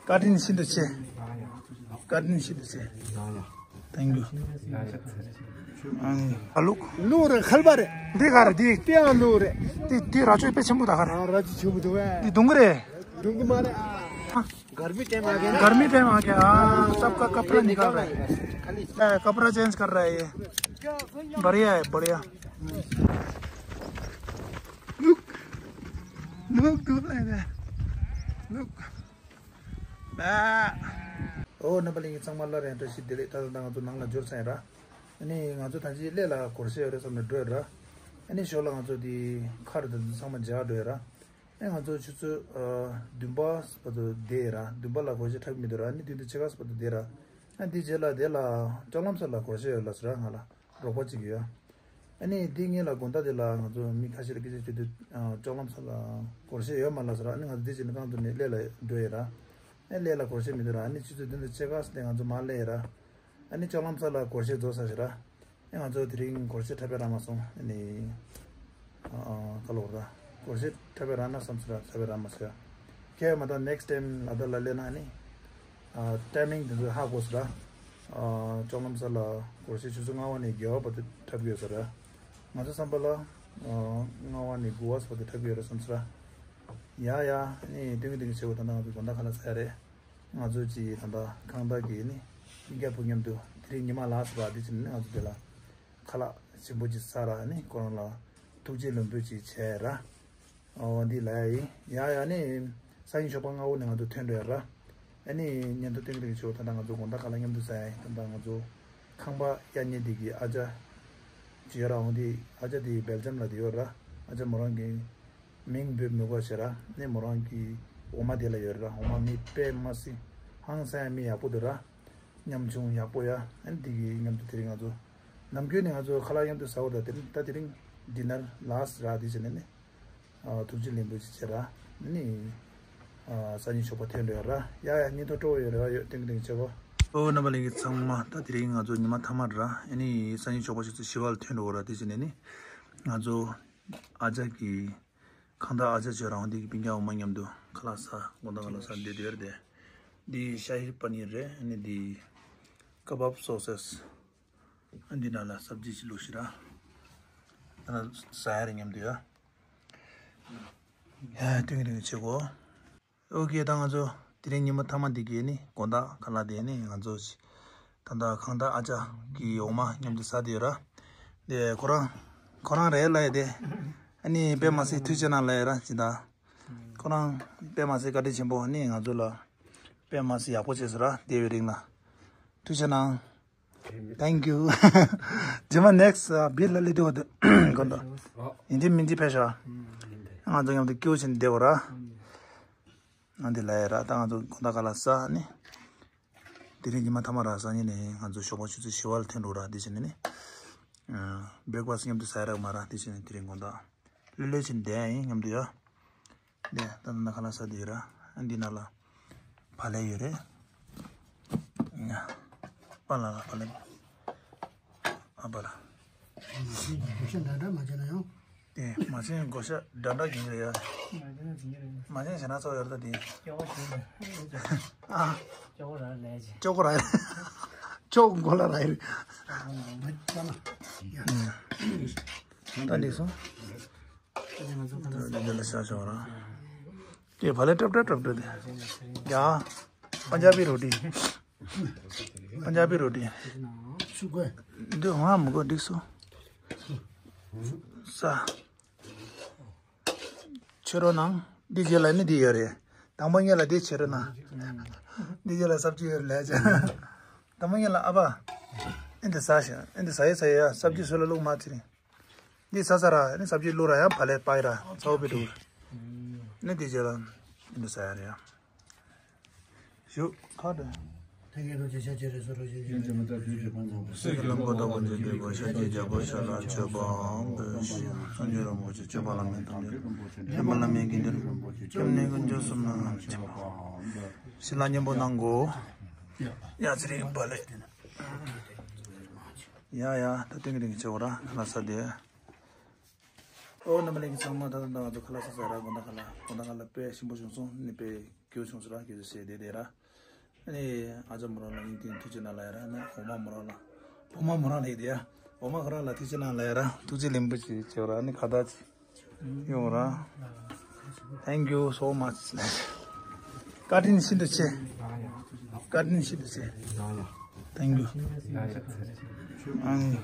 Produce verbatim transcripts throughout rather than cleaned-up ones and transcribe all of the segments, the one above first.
བཀའ་དྲིན་ཤིན་ཏུ་ཆེ། བཀའ་དྲིན་ཤིན་ཏུ་ཆེ། Thank you. ཨ་ལུག་ལུག་རེད། ཁལ་པ་རེད། འདི་ག་རེད། འདི་དེའང་ལུག་རེད། འདི་འདི་རྭ་ཅོ་དཔེ་ཆེན་པོ་ད་ག་རེད། हाँ, राजू छुप दो है। འདི་སྡུག་གི་རེད། डूंगी मारे। हाँ। गर्मी टाइम आ गया ना। गर्मी टाइम आ गया। हाँ, सबका कपड़ा निकाल रहा है। खाली। ए, कपड़ा चेंज कर रहा है ये। बढ़िया है, बढ़िया। Look, look, look, look. ཨོ། རྣམ་པ་ལྷན་རྒྱས་ཚང་མ་སླར་ཡང་བཀྲ་ཤིས་བདེ་ལེགས། ད་ལྟ་ང་ཚོ་ནང་ལ་འབྱོར་ཚར་ཡིན་ར། ཨ་ནི་ང་ཚོ་ད་ཅི་གླེ་ལ་སྒོར་གཞས་ཡོད་རེད་བསམ་ནས་འགྲོ་ཡོད་ར། ཨ་ནི་ཞོར་ལ་ང་ཚོ་འདི་ཁ་རུ་དེ་ཚོ་ཚང་མ་མཇལ་འགྲོ་ཡོད་ར། ཨ་ང་ཚོ་ཆུ་ཚོད་ཨ་བདུན་པ་བར་དུ་བསྡད་ཡོད་ར། བདུན་པ་ལ་སྒོར་གཞས་འཁྲབ་ཀྱི་མི་འདུག་ར། ཨ་ནི་དེ་དུས་ཕྱེད་ཀ་བར་དུ་བསྡད་ར། ཨ་འདི་རྗེས་ལ་དེ་ལ་ལྕོག་ལམ་སར་ལ་སྒོར་གཞས་ཡོད་ལབ་སོང་ར། ང་ལ་རོགས་པ་གཅིག་ཡོད། ཨ་ནི་འདི་ངེད་ལ་དགོང་དག་དེ་ལ་ང་ཚོ་མི་ཁ་ཤས་ལ་སྐད་ཆ་བཤད་དུས་ཨ་ལྕོག་ལམ་སར་ལ་སྒོར་གཞས་ཡོད་མ་ལབ་སོང་ར། ཨ་ནི་ང་ཚོ་འདི་བྱས་ནས་རྐང་བཙུགས་ནས་གླེ་ལ་འགྲོ་ཡོད་ར། ཨ་གླེ་ལ་སྒོར་གཞས་མི་འདུག་ར། ཨ་ནི་ཆུ་ཚོད་བདུན་དང་ཕྱེད་ཀ་ཙམ་དེ་ང་ཚོ་མར་གླེ་ཡོད་ར། ཨ་ནི་ལྕོག་ལམ་སར་ལ་སྒོར་གཞས་རྫོགས་ཚར་ཞིག་ར། ཨ་ང་ཚོ་དེ་རིང་སྒོར་གཞས་འཁྲབ་པའི་རག་མ་སོང་། ཨ་ནི་ཨ་ག་ལབ་དགོས་ར། སྒོར་གཞས་འཁྲབ་པའི་རག་ན་བསམ་སོང་ར། འཁྲབ་པའི་རག་མ་སོང་ཡ། ཁྱད་མ་ད་next time་ལ་དྭགས་ལ་སླེབས་ན་ཨ་ནི་ཨ་ཊའི་མིང་དེ་ཚོ་ཧ་གོ་སོང་ར། ཨ་ལྕོག་ལམ་སར་ལ་སྒོར་གཞས་ཆུ་ཚོད་ལྔ་པ་ནས་བརྒྱད་པ་བར་དུ་འཁྲབ་ཀྱི་ཡོད་ས་ར། ང་ཚོ་བསམ་པ་ལ་ཨ་ལྔ་པ་ནས་དགུ་པ་བར་དུ་འཁྲབ་ཀྱི་ཡོད་ར་བསམ་སོང་ར། ཡ་ཡ། ཨ་ནི་སྟོན་གྱི་སྟོན་གྱི་བྱེད་དགོས། ད་ལྟ་ང་ཚོ་དགོང་དག་ཁ་ལག་ཟ་ཡ་རེད། ང་ཚོ་གཅིག་ད་ལྟ་ཁང་བདག་གི་ནི་སྤུན་ཀྱག་བུ་མཉམ་དུ་དེ་རིང་ཉི་མ་ལགས་སོ་བ་དེ་ཕྱིན་ནི་ང་ཚོ་དེ་ལ་ཁ་ལག་ཆེན་པོ་ཅིག་ཟ་ར། ནི་ཁོ་རང་ལ་ཐུགས་རྗེ་ལེགས་འབུལ་ཅིག་བྱས་ར། ཨོ་འདི་ལ་ཡིན་ཡ་ཡ། ནི་སང་ཉིན་ཞོགས་པ་སྔ་པོ་ནས་ང་ཚོ་ཐོན་འགྲོ་ཡ་ར། ཨ་ནི་བརྙན་ཐུང་སྟོན་གྱི་རེད་ཆོག་ད་ལྟ་ང་ཚོ་དགོང་དག་ཁ་ལག་མཉམ་དུ་ཟ་ཡ་ཡིན། ད་ལྟ་ང་ཚོ་ཁང་པ་གཡར་མཁན་དེ་གི་ཨ་ཅག་ཅིག་ཡོད་ར། འོང་དེ་ཨ་ཅག་དེ་སྦེལ་ཇམ་ལ་དེ་ཡོད་ར། ཨ་ཅག་མོ་རང་གི་མིང་འབོད་མི་དགོས་ཟེར་ར། ནི་མོ་རང་གི་འོ་མ་དེ་ལ་ཡོད་ར། འོ་མ་མི་དཔེ་མ་སྲིད་ཧང་སང་ཡ་མི་ཡག་པོ་འདུག་ར། ཉམ་ཆུང་ཡག་པོ་ཡ། ཨ་ནི་དེ་གི་མཉམ་དུ་དེ་རིང་ང་ཚོ་ནམ་རྒྱུན་ནས་ང་ཚོ་ཁ་ལག་མཉམ་དུ་ཟ་བ་དང་དེ་རིང་ད་དེ་རིང་ཌི་ནར་ལགས་ར། དེ་བྱས་ནས་ནི་ཨ་ཐུགས་རྗེ་ལེགས་འབུལ་ཅིག་བྱས་ར། ནི་ཨ་སང་ཉིན་ཞོགས་པ་ཐོན་འགྲོ་ཡ་ར། ཡ་ཡ། བརྙན་ཐུང་སྤྲོ་བོ་ཡོད་རེ་བ་ཡོད། སྟོན་གྱི་སྟོན་གྱི་བྱེད་དགོས། ཨོ་རྣམ་པ་ལྷན་རྒྱས་ཚང་མ། ད་དེ་རིང་ང་ཚོ་ཉི་མ་མཐའ་མ་ར། ཨ་ནི་སང་ཉིན་ཞོགས་པ་ཆུ་ཚོད་བཞི་པ་ལ་ཐོན་འགྲོ་གི་ར། དེ་བྱས་ནས་ནི་ང་ཚོ་ཨ་ཅག་གི་ཁང་བདག་ཨ་ཅག་ཅིག་ཡོད་ར། འོང་དེ་གི་སྤུན་ཀྱག་འོ་མ་མཉམ་དུ་ཁ་ལག་ཟ། དགོང་དག་ཁ་ལག་ཟ་འདི་དེར་དེ། འདི་ཤ་ཧི་པ་ནིར་རེད། ཨ་ནི་འདི་ཀ་བབ་སོ་སེ། ཨ་འདི་ནང་ལ་སབ་ཇི་ཞིག་བླུགས་ཤིག་ར། ཨ་ཟ་ཡ་རེད་མཉམ་དུ་ཡ། ཡ་ཏིང་རིང་བྱེད་གོ། ཨོ་ཁེ། ད་ང་ཚོ་དེ་རིང་ཉི་མ་མཐའ་མ་འདི་གི་ནི་དགོང་དག་ཁ་ལག་དེ་ནི་ང་ཚོ་ད་ལྟ་ཁང་བདག་ཨ་ཅག་གི་འོ་མ་མཉམ་དུ་ཟ་དེ་ཡོད་ར། དེ་ཁོ་རང་ཁོ་རང་རེད་ལབ་ཡ་དེ། ཨ་ནི་དཔེ་མ་སྲིད་ཐུགས་རྗེ་གནང་ལབ་ཡ་ར་ཇི་ལྟར། ཁོ་རང་དཔེ་མ་སྲིད་བཀའ་དྲིན་ཆེན་པོ། ཨ་ནི་ང་ཚོ་ལ་དཔེ་མ་སྲིད་ཡག་པོ་བྱས་སོང་ར། དེ་བའི་རིང་ལ་ཐུགས་རྗེ་གནང་། Thank you. རྗེས་མ་next་ཨ་བིལ་ལ་ལི་དུ་ཡིན་འདི་མིན་འདི་ཕེ་ཤ། ང་ཚོ་མཉམ་དུ་སྐྱོ་ཆེན་བསྡད་པ་ར། ང་འདི་ལ་ཡ་ར། ད་ང་ཚོ་དགོང་དག་ཁ་ལག་ཟ་ནི། དེ་རིང་ཉི་མ་མཐའ་མ་ར། སང་ཉིན་ནས་ང་ཚོ་ཞོགས་པ་ཆུ་ཚོད་བཞི་པ་ལ་ཐོན་འགྲོ་ར། དེ་བྱས་ནས་ནི་breakfast་མཉམ་དུ་ཟ་ཡ་རག་མ་ར། དེ་བྱས་ནས་དེ་རིང་དགོང་དག་ལྷོད་ལྷོད་བྱས་ནས་བསྡད་ཡ་ཡིན་མཉམ་དུ་ཡ། ནས་ད་ནང་ཁ་ལག་ཟ་དེ་ཡོད་ར། ཨ་འདི་ནང་ལ་བག་ལེབ་ཡོད་རེད། ཡ། པཱ་ལགས་ལ་བག་ལེབ། ཨ་པཱ་ལགས། མ་ཤེས་འདྲ་འདྲ་མ་བྱས་ན་ཡང་། དེ་མ་ཤེས་བགོ་བཤའ་འདྲ་འདྲ་གྱིན་རེད་ཡ། མ་ཤེས་བྱས་ན་ཚོ་ཡོད་རེད་ད་དེ། ཨ། ཅོག་གོ་ར་ལས་ཅི། ཅོག་གོ་ར་ལས། ཅོག་གོ་ལ་ར་རེད། ད་འདི་སོང་། འདི་ལ་ཤ་ཤོག་ར། དེ་བག་ལེབ་ཏྲབ་ཏྲབ་ཏྲབ་ཏྲབ་དེ། ཡ། पंजाबी रोटी। पंजाबी roti། འདི་ཧང་མི་གོ་འགྲིག་སོང་། ས། ཆེ་རོ་ནང་འདི་རྗེས་ལ་ནི་འདི་ཡོད་རེད། དང་པོ་ཉིད་ལ་འདི་ཆེ་རོ་ནང་། འདི་རྗེས་ལ་སབ་ཅི་ཡོད་རེད་ལས་ཅི། དང་པོ་ཉིད་ལ་ཨ་ཕ། ཨེ་འདི་ཟ་ཞིང་ཨེ་འདི་ཟ་ཡི་ཟ་ཡི་ཡ། སབ་ཅི་སུ་ལ་བླུག་མ་ཚི་རིང་། འདི་ས་ས་ར་ནི་སབ་ཅི་བླུག་ར་ཡང་བག་ལེབ་སྤར་ར་ཚ་བོ་པི་འདུག་ནི་འདི་རྗེས་ལ་འདི་ས་ཡ་ར་ཡ། ཞུ་ཁ་དྲ། ཐེག་གེ་རྡོ་རྗེ་ཤཱཀྱ་རིགས་སུ་རུ་ཞིང་གཤེགས་པའི་སྐུ་ཚེ་ཞབས་པད་བརྟན་པོ་ཞིང་། སྲིད་ཀྱི་ལམ་མགོན་ཟླ་བ་འཇིག་རྟེན་མགོན་ཤཱཀྱའི་རྒྱལ་པོ་ཤཱཀ་ལ་མཆོད་པའམ་འབུལ་ཞིང་། སངས་རྒྱས་རིན་པོ་ཆེ་སྤྱོད་པ་བླ་མེད་དང་ལྡན། འདྲེན་པ་བླ་མའི་དགེ་འདུན་སྐྱབས་གནས་དཀོན་མཆོག་གསུམ་ལ་ཕྱག་འཚལ་བ། ཞི་ལྷག་སྙིང་པོ་གནང་གོ། ཡ་ཚེ་རིང་བག་ལེབ། ཡ་ཡ་ད་སྟོན་གྱི་རིང་གི་ཆེ་བ་ར་ལ་ས་དེ། ཨོ་རྣམ་པ་ལྷན་རྒྱས་ཚང་མ་ད་ལྟ་ང་ཚོ་ཁ་ལག་ཟ་ས་ར་དགོང་དག་ཁ་ལག་དགོང་དག་ཁ་ལག་དཔེ་ཞིམ་པོ་བྱུང་སོང་ནི་དཔེ་ སྐྱོ་བྱུང་སོང་ར། སྐྱོ་བྱུང་ཟེར་དེ་དེ་ར། ཨ་ནི་ཨ་ཅག་མོ་རང་ལ་སྙིང་ཐིག་ཐུགས་རྗེ་གནང་ལ་ཡ་ར། ཨ་ནི་འོ་མ་མོ་རང་ལ། འོ་མ་མོ་རང་ལ་ཡི་དེ་ཡ། འོ་མ་ཁོ་རང་ལ་ཐུགས་རྗེ་གནང་ལ་ཡ་ར། ཐུགས་རྗེ་ལེན་པོ་ཆེ་བྱེད་ར། ཨ་ནི་ཁ་བརྡ་ཆེ་ཡོང་ར། Thank you so much. བཀའ་དྲིན་ཤིན་ཏུ་ཆེ། བཀའ་དྲིན་ཤིན་ཏུ་ཆེ། Thank you. ཨ་ནི་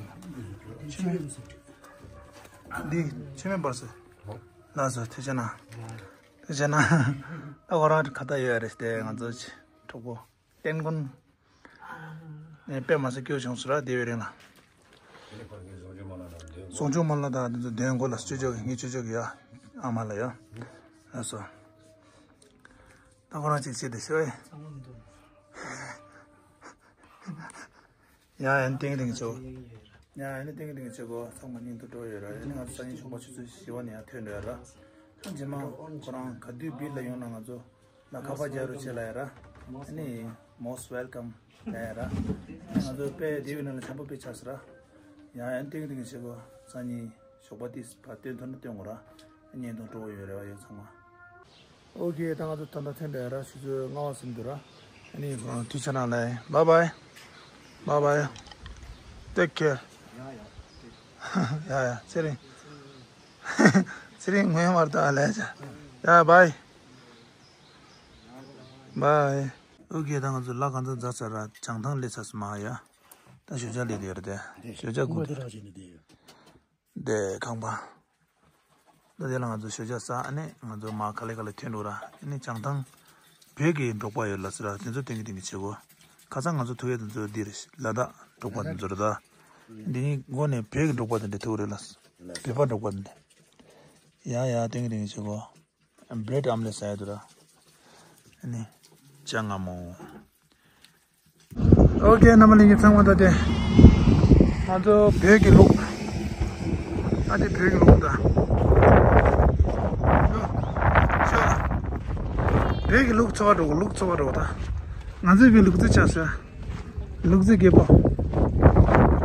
འདི་ཆུ་མེད་པར་སོ། ལགས་སོ། ཐུགས་རྗེ་གནང་། ཐུགས་རྗེ་གནང་། ད་ཁོ་རང་ཁ་བརྡ་ཡོད་རེད་དེ། ང་ཚོ་གྲོགས་པོ་བསྟན་ཀུན། ནས་དཔེ་མ་སྲིད་སྐྱོ་བྱུང་སོང་ར། དེ་བའི་རིང་ལ། ཟུང་འཇུག་མ་ལ་དང་དེ་ཚོ་འདོན་དགོས་ལ། སྤྱོད་ཆོག་གི། ངའི་སྤྱོད་ཆོག་གི་ཡ། ཨ་མ་ལ་ཡ། ལགས་སོ། ད་ཁོ་རང་ཅིག་བྱེད་དེ་ཤོད་ཨེ། ཡ་ཡ་ནི་ཏིང་ཏིང་ཆོ། ཡ་ཡ་ནི་ཏིང་ཏིང་ཆོ་གོ། ཚང་མ་སྙིང་དུ་འགྲོ་ཡོད་ར། ཡ་ནི་ང་ཚོ་སང་ཉིན་ཞོགས་པ་ཆུ་ཚོད་བཞི་པ་ནས་ཡ་ཐོན་འགྲོ་ཡ་ར། ཐང་རྗེས་མ་ཁོ་རང་ག་དུས་བིར་ལ་ཡོང་ན་ང་ཚོ་ལ་ཁ་པར་རྒྱག་རོགས་བྱེད་ལ་ཡ་ར། ཨ་ནི་most welcome ལ་ཡ་ར། ང་ཚོ་དཔེ་དེ་བའི་ནང་ལ་འཆམ་པོ་དཔེ་ཆགས་སོང་ར། ཡ་ཡ་ནི་ཏིང་ཏིང་ཆོ་གོ། སང་ཉིན་ཞོགས་པ་དེ་བར་སྟོན་ཐུབ་ན་སྟོན་དགོས་ར། བརྙན་ཐུང་སྤྲོ་བོ་ཡོད་རེད་བ་ཡོད་ཚང་མ། ཨོ་ཁེ། ད་ང་ཚོ་ད་ལྟ་ཐོན་འདྲ་ར། ཆུ་ཚོད་ལྔ་པ་ཟིན་འདུག་ར། ཨ་ནི་ཁོ་རང་ཐུགས་རྗེ་གནང་ལེ། Bye bye. Bye bye. Take care. ཡ་ཡ་ཚེ་རིང་། ཚེ་རིང་ངོས་མར་ལྟ་ལེ་ཅ། ཡ་bye. Bye. ཨོ་ཁེ། ད་ང་ཚོ་ལ་གང་ཚོད་འཛག་ཚར་ར། བྱང་ཐང་སླེབས་ཚར་སོང་མ་ཡ། ད་ཞོགས་ཇ་སླེབས་ཡོད་རེད་དེ། ཞོགས་ཇ་སྒུག་དེ་ར་བྱས་ནས་བསྡད་ཡོད། དེ་ཁང་པ། ད་དེ་ལ་ང་ཚོ་ཞོགས་ཇ་ཟ། ཨ་ནི་ང་ཚོ་མ་ག་ལེ་ག་ལེ་ཐོན་འགྲོ་ར། ཨ་ནི་བྱང་ཐང་བོད་ཀྱི་འབྲོག་པ་ཡོད་ལ་ཟེར་ར། དེ་ཚོ་སྟོན་གི་སྟོན་གི་བྱེད་གོ། ཁ་སང་ང་ཚོ་ཐུག་ཡས་དེ་ཚོ་འདི་རེད། ལ་དྭགས་འབྲོག་པ་དེ་ཚོ་རེད་ད། འདི་ནི་མགོ་ནས་བོད་ཀྱི་འབྲོག་པ་དེ་འདྲ་ཐུག་རེད་ལ། བོད་པ་འབྲོག་པ་དེ་འདྲ། ཡ་ཡ་སྟོན་གི་སྟོན་གི་བྱེད་གོ། བྲེད་ཨམ་ལེ་ཟ་ཡ་འདུག་ར། ཨ་ནི་ཅ་ང་མོ། ཨོ་ཁེ། རྣམ་པ་ལྷན་རྒྱས་ཚང་མ་ད་དེ་ང་ཚོ་བོད་ཀྱི་ལུག་ཨ་དེ་བོད་ཀྱི་ལུག་ད། བོད་ཀྱི་ལུག་འཚོ་བ་འགྲོ་གོ། ལུག་འཚོ་བ་འགྲོ་གོ་ད། ང་ཚོའི་བོད་ལུག་རྫི་ཆགས་སོང་། ལུག་རྫི་རྒད་པོ།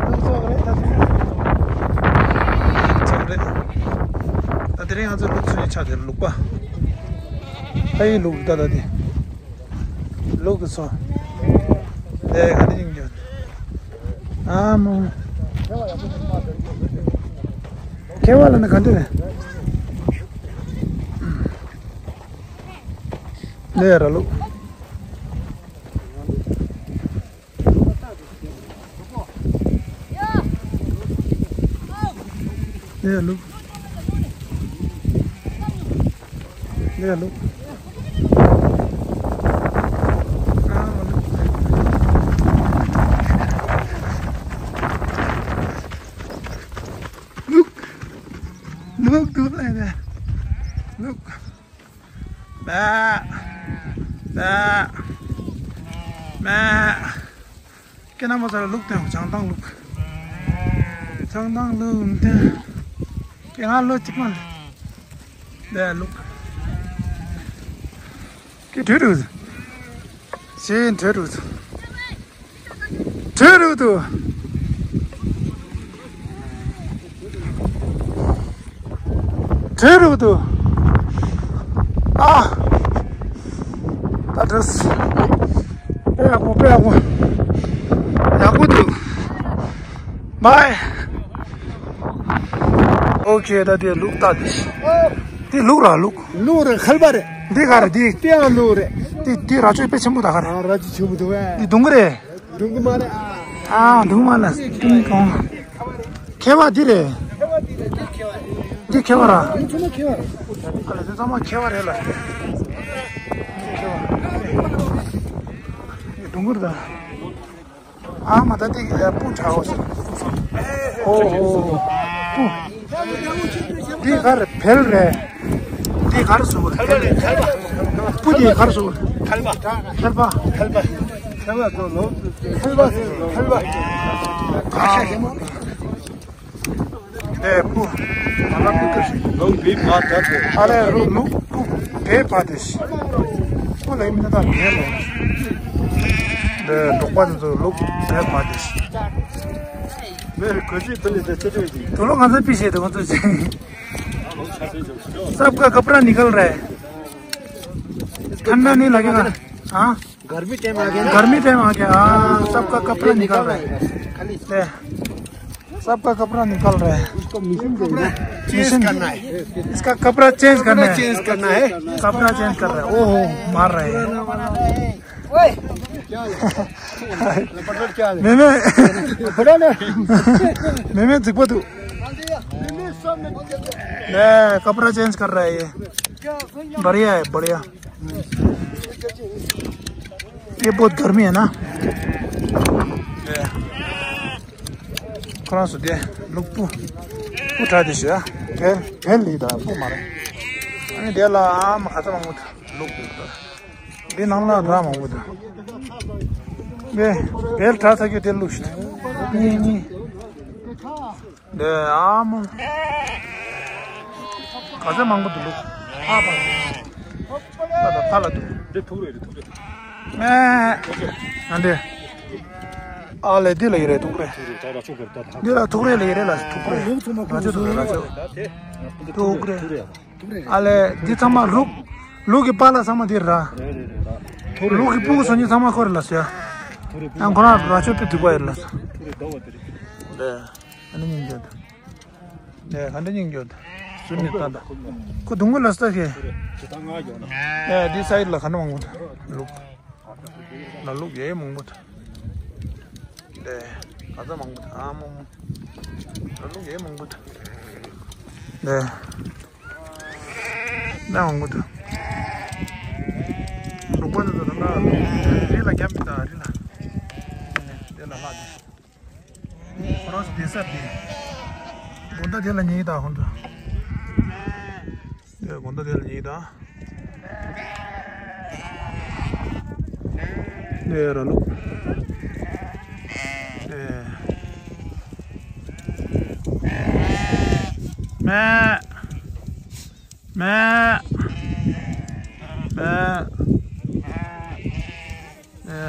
ལུག་འཚོ་བ་རེད་ད་དེ། འཚོ་བ་རེད། ད་དེ་རིང་ང་ཚོ་ལུག་འཚོ་ཡས་ཆགས་ཏེ་ལུག་པ། ཕ་ཡི་ལུག་ད་ད་དེ། ལུག་གི་ཚོ། དེ་ག་དེ་ཡིན་རྒྱུ། ཨ་མོ། ཁེ་བ་ལ་ནི་ག་འདི་རེད། ལས་ར་ལུག་ལས་ལུག་ལས་ལུག་ལུག་ལུག་ལུག་ལས་ལུག་མེ། མེ། མེ། ཁྱེད་རྣམ་པ་ཚོ་ལ་ལུག་སྟོན། བྱང་ཐང་ལུག་བྱང་ཐང་ལུག་སྟོན། ཁྱེད་ང་ལོ་གཅིག་མ་ལས་ལུག་ཁྱེད་བྲོས་འགྲོ། ཞེས་བྲོས་འགྲོ། བྲོས་འགྲོ་འདུག་བྲོས་འགྲོ་འདུག་ཨ། ད་བྲོས། དཔེ་ཡག་པོ། དཔེ་ཡག་པོ། ཡག་པོ་འདུག་བའི། ཨོ་ཁེ། ད་དེ་ལུག་ལྟ་དེ། དེ་ལུག་ར་ལུག་ལུག་རེད། ཁལ་པ་རེད། འདི་ག་རེད་འདི། དེ་ཡང་ལུག་རེད། དེ་དེ་རྭ་ཅོ་དཔེ་ཆེན་པོ་ད་ག་རེད། ཨ་རྭ་ཅོ་ཆེན་པོ་འདུག་བས། འདི་སྡུག་གི་རེད། སྡུག་གི་མ་རེད་ཨ། ཨ་སྡུག་མ་ལ་ཏིང་ཀོང་། ཁེ་བ་འདི་རེད། འདི་ཁེ་བ་ར། འདི་ཚང་མ་ཁེ་བ་རེད། ཨ་ལ་འདི་ཚང་མ་ཁེ་བ་རེད་ལ། ཁེ་བ། འདི་སྡུག་གི་རེད་ད། ཨ་མ་ད་འདི་ལ་སྤུ་དྲག་པོ་ཞིག་ཨོ་ཧོ། སྤུ། འདི་ག་རེ་བལ་རེད། འདི་ག་རེ་ཟེར་དགོས་རེད། སྤུ་འདི་ག་རེ་ཟེར་དགོས་རེད། ཐལ་པ། ཐལ་པ། ཐལ་པ། ཐལ་པ་ཟེར་ལོ། ཐལ་པ་ཟེར་ཐལ་པ། ཨ། ཨེ་སྤུ། ང་ལ་སྤུ་ལྟ་ཞིག་ལུག་བེ་མ་ད་དེ། ཨ་ལས་ལུག་ལུག་སྤུ་བེ་མ་དེ་ཞིག་སྤུ་ལ་ཡིན་ན་ད་བེ་ལོ། འདི་འབྲོག་པ་དེ་ཚོ་ལུག་བེ་མ་དེ་ཞིག་མེར་གོ་ཅི་ཕུ་ལི་དེ་ཅི་ཅི་ཅི། དུ་ལོ་ང་ཚོ་པི་ཤེ་དེ་ང་ཚོ་ཅི། སབ་ཀ་ཀ་པྲ་ནི་ཁལ་རེད། ठंडा नहीं लगेगा। हाँ, गर्मी टाइम आ गया ना। गर्मी टाइम आ गया। हाँ, सबका कपड़ा निकल रहा है। खाली ले, सबका कपड़ा निकल रहा है। उसको मशीन देना। चेंज करना है। इसका कपड़ा चेंज करना है। चेंज करना है। कपड़ा चेंज कर रहा है। ओहो, मार रहा है। मैंने, मैंने जिक्को तू। मैं कपड़ा चेंज कर रहा है ये। बढ़िया है, बढ़िया। ये बहुत गर्मी है ना। ये। खराब से दे, लुक पु। पु ठा दे से, हाँ। भेल, भेल ली दा, पु मारे। अरे दे ला, आम खाता मांगू था। लुक पु था। दे नाम ला, रा मांगू था। दे, भेल ठा था कि दे लुक। नहीं, नहीं। 네, ཨ་མ། ག་ཚོད་མང་པོ་འདུག་ལུག་ཨ་ཕ། ད་ད་ཕ་ལ་འདུག་འདི་ཐུག་རེད། འདི་ཐུག་རེད། ཨེ། ཨ་འདི། ཨ་ལས་འདི་ལ་ཡི་རེད་ཐུག་རེད། ད་ར་ཆུ་གར་ད་ད། འདི་ལ་ཐུག་རེད་ལ་ཡི་རེད་ལ་ཐུག་རེད། ལུག་ཚང་མ་ར་ཆུ་ཐུག་རེད་ར་ཆུ། ཐུག་རེད། ཨ་ལས་འདི་ཚང་མ་ལུག་ལུག་གི་པཱ་ལགས་ཚང་མ་འདི་ར། ལུག་གི་སྤུ་གུ་སོ་གཉིས་ཚང་མ་ཁོ་རེ་ལ་ཟེར། ཡང་ཁོ་རང་ར་ཆོ་པི་འདུག་པ་ཡིན་ལ་ཟེར། ཨ་ནི་སྙིང་རྗེ་དང་། ཨེ་ག་འདྲ་སྙིང་རྗེ་དང་། ཟུར་ནས་ལྟ་དང་། ཁོ་སྡུག་མོ་ལ་ཟེར་ཁེ། ཨེ་འདི་སའི་ལ་ག་འདྲ་མང་པོ་དང་། ལུག་ལ་ལུག་ཡེ་མང་པོ་དང་། ཨེ་ག་ཚ་མང་པོ་དང་ཨ་མོ། ལ་ལུག་ཡེ་མང་པོ་དང་། ཨེ། ན་འོང་གི་འདུག་ལུག་པ་འདི་ཚོ་ན་རི་ལ་རྒྱབ་མི་དང་རི་ལ། དེ་ལ་ལྷག་དེ། ཁོ་རང་ཚོ་བསྡད་ས་དེ། དགོང་དག་དེ་ལ་ཉལ་དང་ཁོང་ཚོ། དེ་དགོང་དག་དེ་ལ་ཉལ་དང་། དེ་ར་ལུག་དེ། མེ། མེ། མེ། མེ། མེ།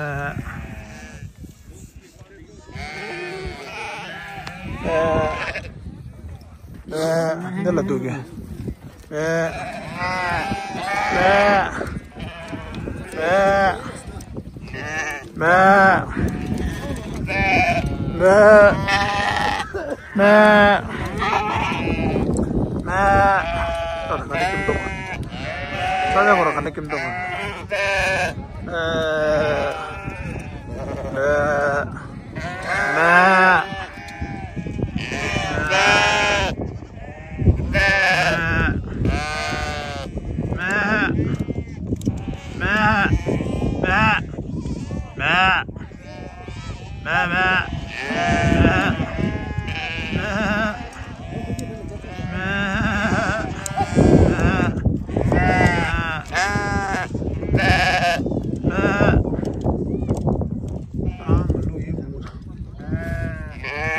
མེ། འདི་ལ་འདུག་གི། མེ། མེ། མེ། མེ། མེ། མེ། མེ། ད་ད་ག་ནས་ཁྱིམ་ཐོག་མ། ས་ཆ་ཁོ་ར་ག་ནས་ཁྱིམ་ཐོག་མ། མེ། མེ། མེ། མེ། མེ། མེ། མེ། མེ།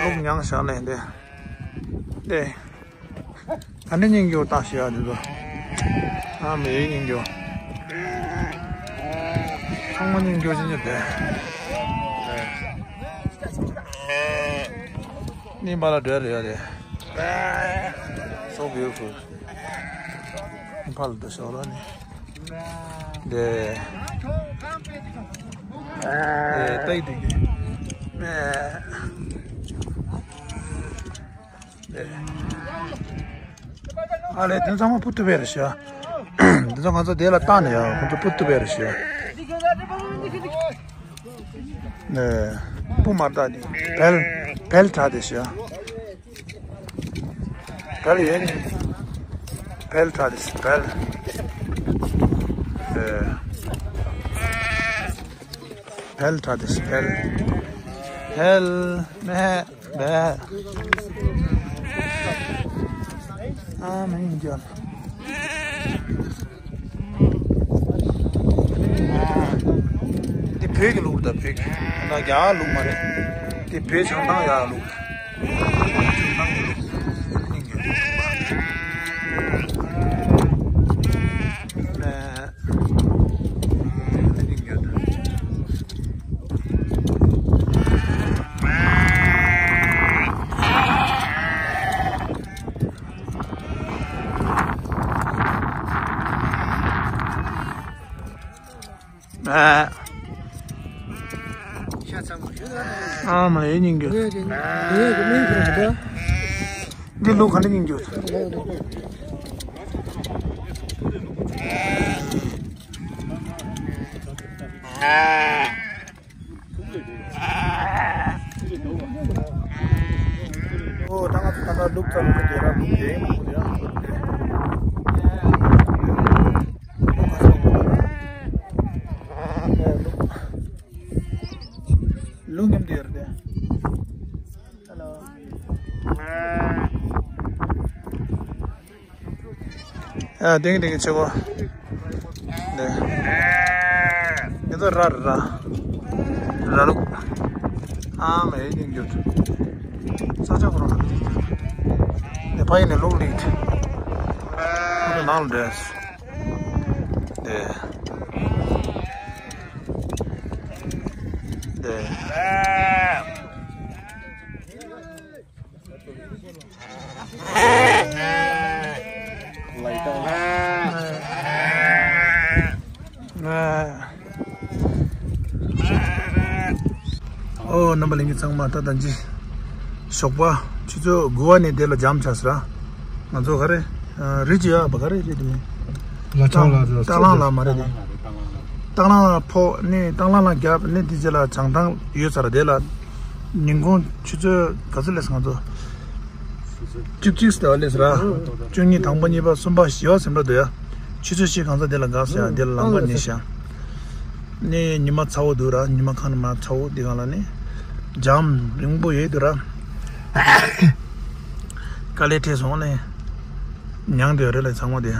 ལུག་མྱངས་བཞག་ནས་འདི། འདི། ད་ནི་སྙིང་རྗེ་བཏང་ཞེས་ཡ་འདི་ཚོ། ཨ་མའི་སྙིང་རྗེ། ཚང་མ་སྙིང་རྗེ་ཅན་གྱི་དེ། ནི་མ་ལ་འདྲེ་རེད་ཡ་དེ། So beautiful. ཕ་ལ་དུ་ཤོར་ནི། དེ། དེ་ཏའི་དུ་གི། ཨ་ལས་དེ་ཚང་མ་པུ་ཏུ་བེ་རེད་ཤག་དེ་ཚོ་ང་ཚོ་དེ་ལ་བཏང་ནས་ཡ་ཁོ་ཚོ་པུ་ཏུ་བེ་རེད་ཤག་ནས་པུ་མ་བཏང་ནས་བེལ་བེལ་དྲག་དེ་ཤག་བེལ་ཡོད་ནི་བེལ་དྲག་དེ་ཤག་བེལ། བེལ་དྲག་དེ་ཤག་བེལ། བེལ་མེ། ཨ་མ་ཡིན་རྒྱུ། འདི་བོད་ཀྱི་ལུགས་དང་བོད་ཀྱི་ན་རྒྱ་ལུགས་མ་རེད། འདི་བོད་བྱང་ཐང་ཡག་ལུགས། བྱང་ཐང་གི་ལུགས་ཡིན་རྒྱུ། ཨ། ཤ་ཚ་མོ་ཞུ་ཨ་མ་ཡེ་སྙིང་རྗེ། འདི་ལུག་ག་འདྲ་སྙིང་རྗེ། ཨོ། ད་ང་ཚོ་ད་ལྟ་ལུག་རྩ་ལུག་གི་དེ་ར་ལུག་དེ་མང་པོ་དེ་ར་ལུག་དེ། ལུག་མཉམ་དུ་ཡོད་རེད་དེ། ཧེ་ལོ། ཨ། ཏིང་ཏིང་ཆེ་བོ། ནེ། ནེ་ཚོ་ར་ར། ར་ལུག་ཨ་མ་ཡེ་སྙིང་རྗེ། ས་ཆ་ཁོ་རང་། ནེ་ཕ་ཡི་ནེ་ལུག་ལིག་ཁོ་ནང་ལ་འདྲེས། ནེ། ནེ། ཨོ། རྣམ་པ་ལྷན་རྒྱས་ཚང་མ་ད་ལྟ་ཅི། ཞོགས་པ་ཆུ་ཚོད་དགུ་པ་ནས་དེ་ལ་འཇམ་ཆགས་སོང་ར། ང་ཚོ་ག་རེ། རི་ཅི་ཡ་བ་ག་རེ་རེད་དེ། ལ་ཆང་ལ་ལྟ་ལང་ལ་མ་རེད་དེ། ཏང་ལང་ལ་ཕོག་ནས་ཏང་ལང་ལ་རྒྱབ་ནས་དེ་རྗེས་ལ་བྱང་ཐང་ཡོད་ས་ར། དེ་ལ་ཉིན་གུང་ཆུ་ཚོད་ག་ཚོད་སླེབས་སོང་ང་ཚོ། བཅུ་གཅིག་ལྟ་བ་སླེབས་སོང་ར། བཅུ་གཉིས། དང་པོ་གཉིས་པ་གསུམ་པ་བཞི་པ་ཟིན་འགྲོ་འདུག་ཡ། ཆུ་ཚོད་བཞི་གང་ཚ་དེ་ལ་འགག་སོང་ཡ། དེ་ལ་ལམ་ཁ་ནས་བཞག་ནས་ཉི་མ་ཚ་བོ་འདུག་ར། ཉི་མ་ཁ་ནས་མ་ཚ་བོ་དེ་གང་ལ་ནས་འཇམ་རིང་པོ་ཡོད་འདུག་ར། དཀའ་ལས་འཕྲད་སོང་ནས་མྱངས་འདོད་རེད་ལ་ཚང་མ་དེ།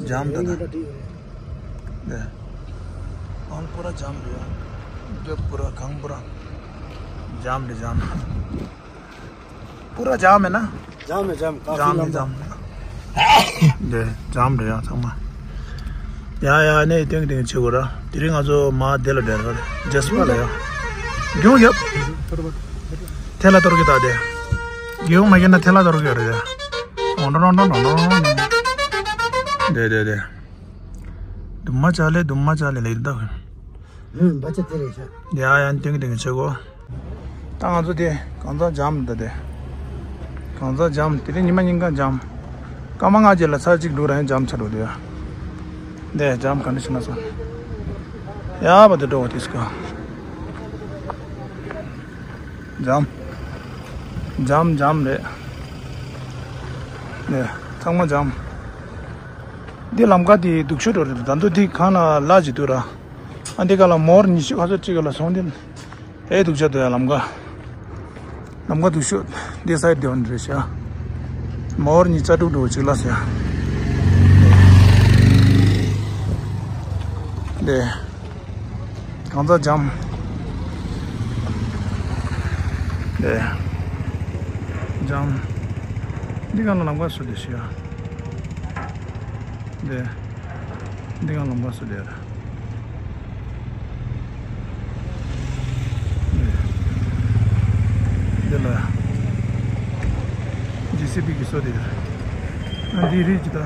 འཇམ་ད་ད། ནས། ཨང་པུ་ར་འཇམ་རེད། འདོད་པུ་ར་གང་པུ་ར། འཇམ་རེད་འཇམ། པུ་ར་འཇམ་མེད་ན། འཇམ་མེད་འཇམ། ཀ་ཧྥི་འཇམ་ལམ་མེད་འཇམ། འདི་འཇམ་རེད་ཡ་ཚང་མ། ཡ་ཡ་ནས་ཏིང་ཏིང་བྱེད་དགོས་ར། དེ་རིང་ང་ཚོ་མ་དེ་ལ་འགྲོ་ར། ཇེ་སི་པ་ལ་ཡ། རྒྱུག་ཡབ། ཐལ་ལ་གཏོར་གི་ད་དེ། རྒྱུག་མ་གྱུར་ན་ཐལ་ལ་གཏོར་གི་རེད་ཡ། འོང་འགྲོ་འགྲོ་འགྲོ་འགྲོ་འགྲོ། དེ་དེ་དེ། དུམ་མ་ཅ་ལེ་དུམ་མ་ཅ་ལེ་ལེ་ད། ཧུམ། བ་ཅ་དེ་རེད་ཤག་ཡ་ཡ་ཏིང་ཏིང་བྱེད་དགོས། ད་ང་ཚོ་དེ་གང་ཚ་འཇམ་ད་དེ། གང་ཚ་འཇམ། དེ་རིང་ཉི་མ་ཉིན་གང་འཇམ། སྐར་མ་ལྔ་རྗེས་ལ་ཚར་གཅིག་འགྲོ་ར་ཡང་འཇམ་ཆགས་འགྲོ་དེ་ཡ། དེ་འཇམ་ག་འདྲ་ཞིག་ན་སོང་། ཡ་བ་དེ་འགྲོ་བ་དེ་སྐ་འཇམ། འཇམ་འཇམ་རེད། དེ་ཚང་མ་འཇམ། འདི་ལམ་ཁ་དེ་སྡུག་ཤོས་འགྲོ་རེད། ད་དུང་དེ་གང་ལ་ལ་ཅིག་འདུག་ར། ཨ་འདི་ག་ལ་མོར་ཉི་ཤུ་ཁ་ཤས་ཅིག་ལ་སོང་དེ། ཨེ་སྡུག་ཅག་འདུག་ཡ་ལམ་ཁ། ལམ་ཁ་སྡུག་ཤོས་འདི་སའི་དེ་བ་འདི་རེད་ཤག་མོར་ཉི་ཤུ་དྲུག་འགྲོ་ཅིག་ལ་ཟེར། འདི། གང་ཚ་འཇམ། འདི། འཇམ། འདི་ག་ལ་ལམ་ཁ་སུ་འདི་ཤག་འདི། འདི་ག་ལམ་ཁ་སུ་འདི་ར། འདི་ལ། ཇེ་སི་བི་གི་སོ་དེ་རེད། ཨ་འདི་རིགས་ཀྱི་ད།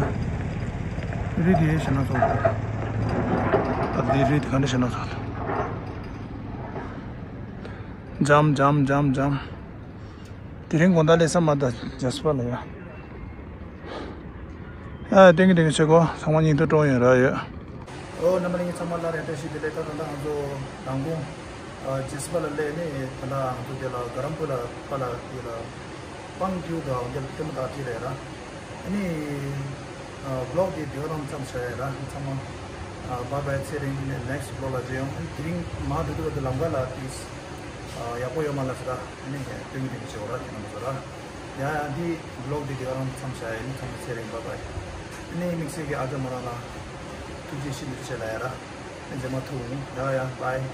རིགས་དེ་ཞེ་ན་ཚོགས་དེ། ད་འདི་རིགས་དེ་ག་འདྲ་ཞེ་ན་ཚོགས་དེ། འཇམ་འཇམ་འཇམ་འཇམ། དེ་རིང་དགོང་དག་ལས་ས་མ་ད་ཇ་སི་པ་ལ་ཡ། ཨ་ཏིང་གི་ཏིང་གི་ཆེ་གོ་ཚང་མ་སྙིང་ཐོ་སྤྲོ་ཡོང་ར་ཡོད། ཨོ་རྣམ་པ་ལྷན་རྒྱས་ཚང་མ་ལ་རེ་བཀྲ་ཤིས་བདེ་ལེགས། ད་ད་ལྟ་ང་ཚོ་མདང་དགོང་ཇེ་སི་པ་ལ་སླེབས་ནས་ད་ལྟ་ང་ཚོ་དེ་ལ་ག་རམ་པུ་ལ་པ་ལ་དེ་ལ་པང་ཀིའུ་དང་དེ་ལ་ལྟད་མོ་ལྟ་ཅི་རེད་ར། ཨ་ནི་བི་ལོག་དེ་དེ་ག་རང་མཚམས་བཞག་ཡ་ར་ཚང་མ། བྷའི་བྷའི། ཚེ་རིང་ནས་ནེག་སི་བི་ལོག་ལ་མཇལ་ཡོང་། དེ་རིང་མ་འགྲོ་དུས་དེ་ལམ་ཁ་ལ་དེ་ཡག་པོ་ཡོད་མ་ལ་ཟེར་ར། ཨ་ནི་སྟོན་གྱི་དེ་ཆེ་བ་ར་དེ་ནང་བཟོ་ར། ཡ་ཡ་འདི་བི་ལོག་འདི་དེ་ག་རང་མཚམས་བཞག་ཡ་ཡིན། ཚང་མ་ཚེ་རིང་བྷའི་བྷའི། ཨ་ནི་དམིགས་བསལ་གྱི་ཨ་ཅག་མོ་རང་ལ་ཐུགས་རྗེ་ཆེ་ཞུ་ཆེ་ལ་ཡ་ར། ཨ་ནི་རྗེས་མ་ཐུག་ཡིན། ཡ་ཡ་བྷའི།